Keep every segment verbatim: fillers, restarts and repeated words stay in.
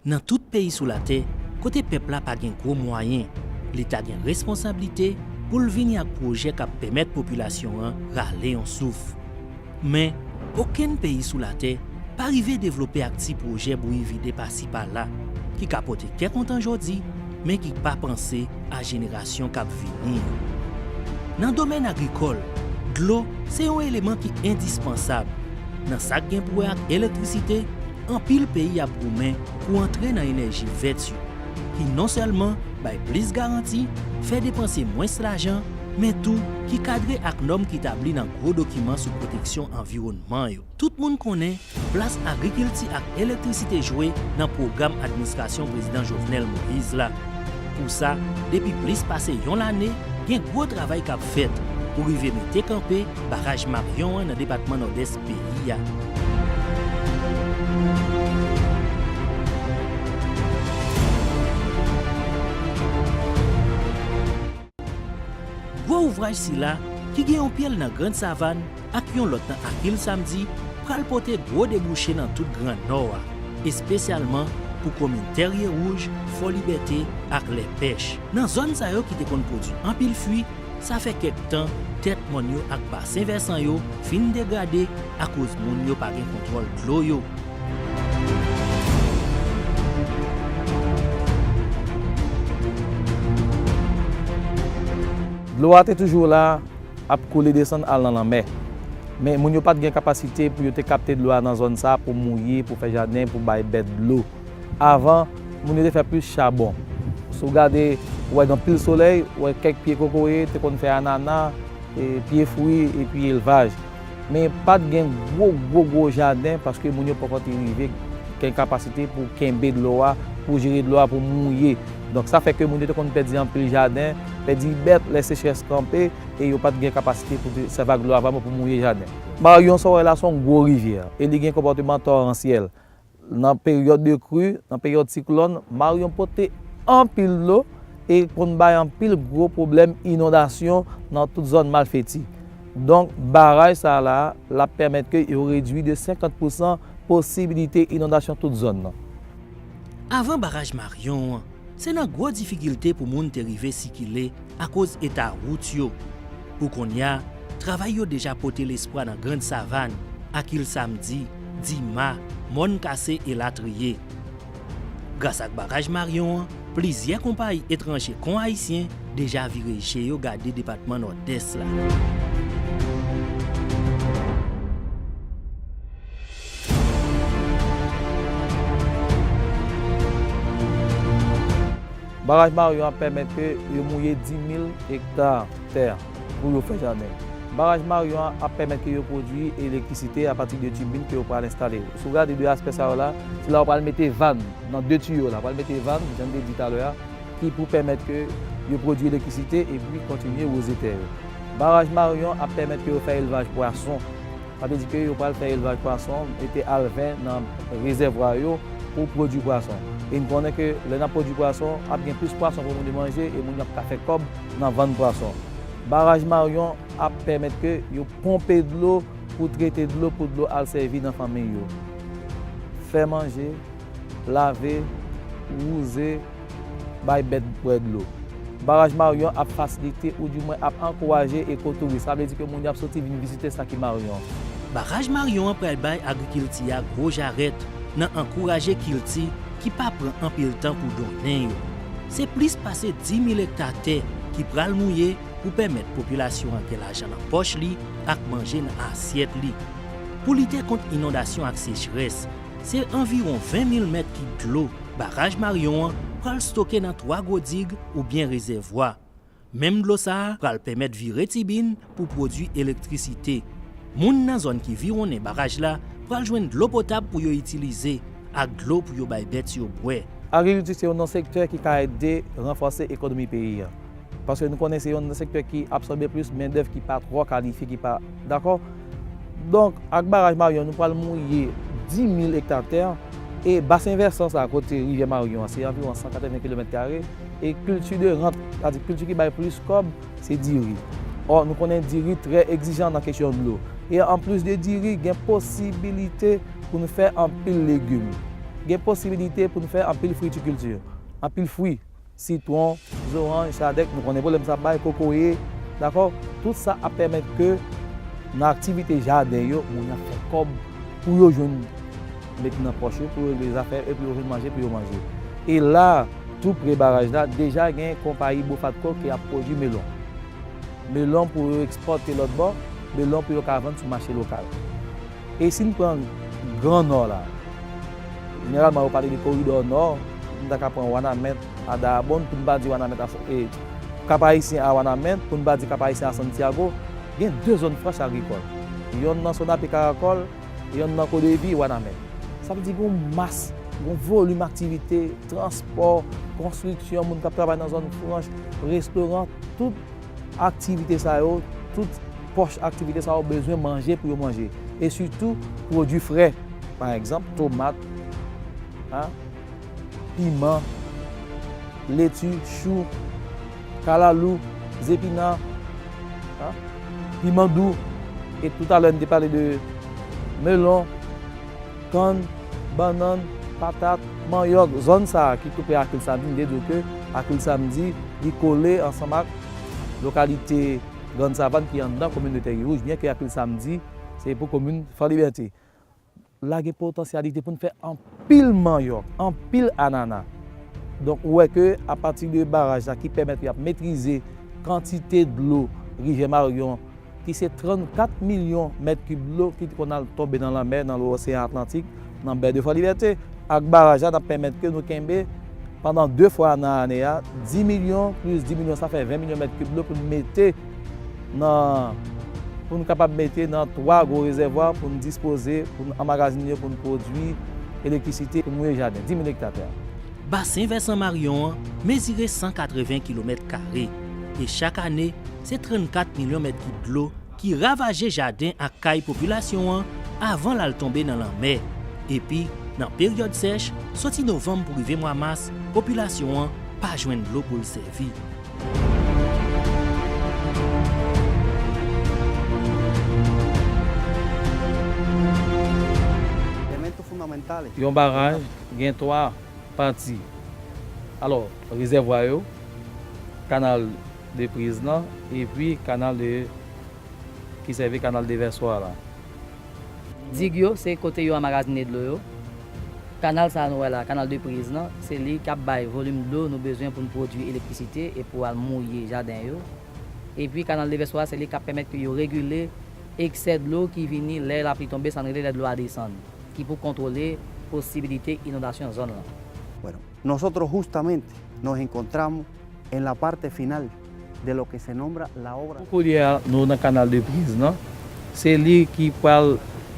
Nan tout peyi sou latè, kote pèp la pa gen gwo mwayen, Leta gen responsablite pou l vini ak pwojè k ap pèmèt popilasyon an rale yon souf. Men, okenn peyi sou latè pa rive devlope ak ti pwojè bouyi vide pasi pala, ki ka pote kè kontan jodi, men ki pa panse a jenerasyon k ap vini yo. Nan domèn agrikòl, dlo se yon eleman ki endispansab. Nan sa k gen pou wè ak elektrisite, anpil peyi ap goumen pou antre nan enèji vèt yo, ki non sèlman bay plis garanti, fè depanse mwens lajan, men tou ki kadre ak nòm ki tabli nan gwo dokiman sou pwoteksyon anviwònman yo. Tout moun konnen plas agrikilti ak elektrisite jwe nan pwogram administrasyon Prezidan Jovenel Moïse la. Pou sa, depi plis pase yon lane, gen gwo travay k ap fèt pou rive mete kanpe baraj Marion an nan depatman Nòdès peyi a. Gwo ouvraj sila, ki gen yon pye l nan Grann Savàn ak yon lòt nan Akil Samdi, pral pote gwo debouche nan tout Gran Nò a, espesyalman pou komin Tèrye Wouj, Fò Libète ak Lèpèch. Nan zòn sa yo ki te konn pwodui anpil fwi, sa fè kèk tan tèt mòn yo ak basen vèsan yo fin degrade akoz moun yo pa gen kontwòl dlo yo. Dlo a te toujou la, ap koule desann al nan lanmè. Men moun yo pa t gen kapasite pou yo te kapte dlo a nan zòn sa a pou mouye, pou fè jaden, pou bay bèt dlo. Avan, moun yo te fè plis chabon. Si w gade, ou wè gen anpil solèy, ou wè kèk pye kokoye, te konn fè anana, e, pye fwi, epi elvaj. Men pa t gen gwo, gwo, gwo jaden paske moun yo poko te rive gen kapasite pou kenbe dlo a, pou jere dlo a, pou mouye. Donk, sa fè ke moun yo te konn pèdi anpil jaden, pèdi bèt lè sechrès kanpe, e yo pa t gen kapasite pou te sèvi ak dlo a vrèman pou mouye jaden. Marion, sa w wè la, se yon gwo rivyè, e li gen konpòteman toransyèl. Nan peryòd de kri, nan peryòd siklòn, Marion pote anpil dlo e konn bay anpil gwo pwoblèm inondasyon nan tout zòn Malfeti. Donk, baraj sa a la, l ap pèmèt ke yo redui de senkant pousan posibilite inondasyon tout zòn nan. Avan baraj Marion an, se nan gwo difikilte pou moun te rive sikile akoz eta wout yo. Pou kounye a, travay yo deja pote lespwa nan Grann Savàn, Akil Samdi, Dima, Mòn Kase elatriye. Gras ak baraj Marion an, plizyè konpayi etranje kon ayisyen deja vire je yo gade depatman Nòdès la. Baraj Marion ap pèmèt ke yo mouye dis mil ekta tè pou yo fè jaden. Baraj Marion an ap pèmèt ke yo pwodui elektrisite apati de tibin ke yo pral enstale. Si w gade de aspè sa yo la, se la yo pral mete vàn nan de tiyo la, pral mete vàn, jan m te di talè a, ki pou pèmèt ke yo pwodui elektrisite epi kontinye woze tè yo. Baraj Marion ap pèmèt ke yo fè elvaj pwason. Sa vle di ke yo pral fè elvaj pwason, mete alven nan rezèvwa yo pou pwodui pwason. E n konnen ke lè n ap pwodui pwason, ap gen plis pwason pou moun yo manje e moun yo ap ka fè kòb nan vann pwason. Baraj Marion ap pèmèt ke yo ponpe dlo pou trete dlo, pou dlo al sèvi nan fanmi yo. Fè manje, lave, wouze, bay bèt bwè dlo. Baraj Marion ap fasilite oudimwen ap ankouraje ekotouris. Sa vle di ke moun yo ap soti vin vizite sa ki Marion. Baraj Marion an pral bay agrikilti a gwo jarèt nan ankouraje kilti ki pa pran anpil tan pou donnen yo. Se plis pase dis mil ekta tè ki pral mouye pou pèmèt popilasyon an gen lajan nan pòch li ak manje nan asyèt li. Pou lite kont inondasyon ak sechrès, se anviwon ven mil mèt kib dlo baraj Marion an pral stoke nan twa gwo dig oubyen rezèvwa. Menm dlo sa a pral pèmèt vire tibin pou pwodui elektrisite. Moun nan zòn ki viwonnen baraj la pral jwenn dlo potab pou yo itilize ak dlo pou yo bay bèt yo bwè. Agrikilti se youn nan sektè ki ka ede ranfòse ekonomi peyi a. Paske nou konnen se youn nan sektè ki absòbe plis mendèv ki pa twò kalifye, ki pa, dakò? Donk, ak baraj Marion, nou pral mouye dis mil ekta tè, e basen vèsan sa a kote rivyè Marion an, se anviwon san katreven kilomèt kare, e kilti de rant, sètadi kilti ki bay plis kòb, se diri. Ò, nou konnen diri trè egzijan nan kesyon dlo. E anplis de diri, gen posibilite pou nou fè anpil legim. gen posibilite pou n fè anpil fritikilti, anpil fwi, sitwon, zoranj, chadèk, nou konnen pwoblèm sa ap bay, kokoye, dakò? Tout sa ap pèmèt ke nan aktivite jaden yo, moun yo ap fè kòb pou yo jwenn met nan pòch yo, pou yo regle zafè, epi yo jwenn manje pou yo manje. E la, tou pre baraj la, deja gen konpayi Beaufort Colt ki ap pwodui melon. Melon pou yo ekspòte lòt bò, melon pou yo ka vann sou mache lokal. E si n pran Gran Nò la, jeneralman yo pale de koridò nò, m ta ka pran Wanament a Dayabonn, pou n pa di Wanament a, e, Kap Ayisyen a Wanament, pou n pa di Kap Ayisyen a Santiago, gen de zòn franch agrikòl. Yonn nan Sonape Karakòl, yonn nan Kodevi Wanament. Sa vle di gen yon mas, gen yon volim aktivite, transpò, konstriksyon, moun k ap travay nan zòn franch, restoran, tout aktivite sa yo, tout pòch aktivite sa yo bezwen manje pou yo manje. E sitou, pwodui frè, pa egzanp, tomat, a, piman, leti, chou, kalalou, zepina, a, piman dou, e toutalè n te pale de melon, kann, bannann, patat, manyòk, zòn sa a ki tou pre Akil Samdi, m te di w ke Akil Samdi, li kole ansanm ak lokalite Grann Savann ki anndan komin de Tègiyouj, byen ke Akil Samdi, se pou komin Fò Libète. La gen potansyalite pou n fè anpil manyòk, anpil anana. Donk, ou wè ke apati de baraj la ki pèmèt y ap metrize kantite dlo Rivyè Maryon ki se trannkat milyon mèt kib dlo ki konn al tonbe nan lanmè, nan Loseyan Atlantik, nan bè de Fò Libète. Ak baraj la, n ap pèmèt ke nou kenbe pandan de fwa nan ane a, dis milyon plis dis milyon, sa fè ven milyon mèt kib dlo pou n mete nan, pou n kapab mete nan twa gwo rezèvwa pou n dispoze, pou n anmagazine yo, pou n pwodui elektrisite, pou n mouye jaden, dis mil ekta tè. Basen vèsan Maryon an mezire san katreven kilomèt kare, e chak ane, se trannkat milyon mèt kib dlo ki ravaje jaden ak kay popilasyon an avan l al tonbe nan lanmè. Epi, nan peryòd sèch, soti novanm pou rive mwa mas, popilasyon an pa jwenn dlo pou l sèvi. Elementos fundamentales. Yon baraj gen twa pati. Alò, rezèvwa yo, kanal de priz lan, epi kanal de, ki sèvi kanal devèswa la. Dig yo, se kote yo anmagazine dlo yo. Kanal sa a nou wè la, kanal de priz lan, se li k ap bay volim dlo nou bezwen pou n pwodui elektrisite e pou al mouye jaden yo. Epi kanal devèswa, se li k ap pèmèt ke yo regile eksè dlo ki vini lè lapli tonbe, sa n rele lè dlo a desann, ki pou kontwole posibilite inondasyon zòn lan. Bueno, nosotros justamente nos encontramos en la parte final de lo que se nombra la obra. Pou koulye a, nou nan kanal de priz lan. Se li ki pral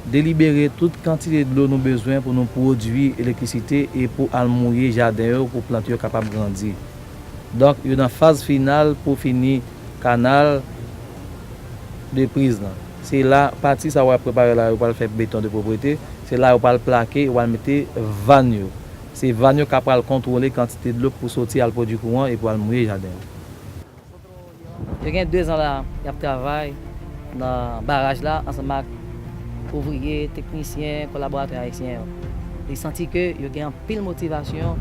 delibere tout kantite dlo nou bezwen pou nou pwodui elektrisite e pou al mouye jaden yo, pou plant yo kapab grandi. Donk, yo nan faz final pou fini kanal de priz lan. Se la, pati sa w ap prepare la, yo pral fè beton de pwoprete. Se la yo pral plake, yo pral mete vàn yo. Se vàn yo k ap pral kontwole kantite dlo k pou soti al pwodui kouran e pou al mouye jaden yo. Yo gen dezan la, y ap travay nan baraj la ansanm ak ouvriye, teknisyen, kolaboratè ayisyen yo. Li santi ke yo gen anpil motivasyon,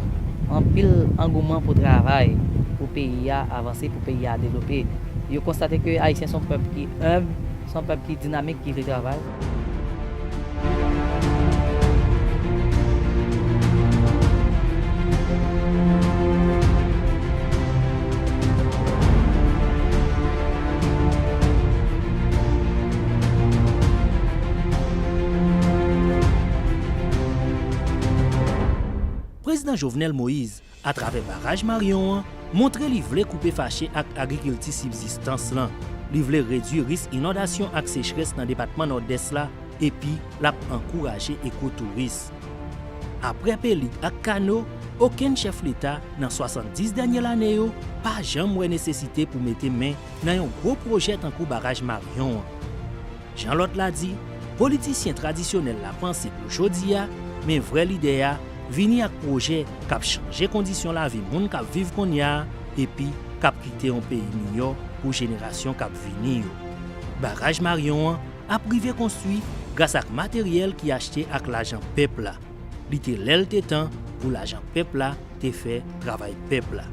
anpil angouman pou travay, pou peyi a avanse, pou peyi a devlope. Yo konstate ke Ayisyen se yon pèp ki enb, se yon pèp ki dinamik, ki vle travay. Prezidan Jovenel Moïse, atravè baraj Maryon an, montre li vle koupe fache ak agrikilti sibzistans lan. Li vle redui risk inondasyon ak sechrès nan depatman Nòdès la, epi l ap ankouraje ekotouris. Apre peli ak kano, okenn chèf leta nan swasanndis dènye lane yo pa janm wè nesesite pou mete men nan yon gwo pwojè tankou baraj Maryon an. Jan lòt la di, politisyen tradisyonèl la panse pou jodi a, men vrè lidè a vini ak pwojè k ap chanje kondisyon lavi moun k ap viv kounye a, epi k ap kite yon peyi miyò pou jenerasyon k ap vini yo. Baraj Maryon an ap rive konstwi gras ak materyèl ki achte ak lajan pèp la. Li te lè l te tan pou lajan pèp la te fè travay pèp la.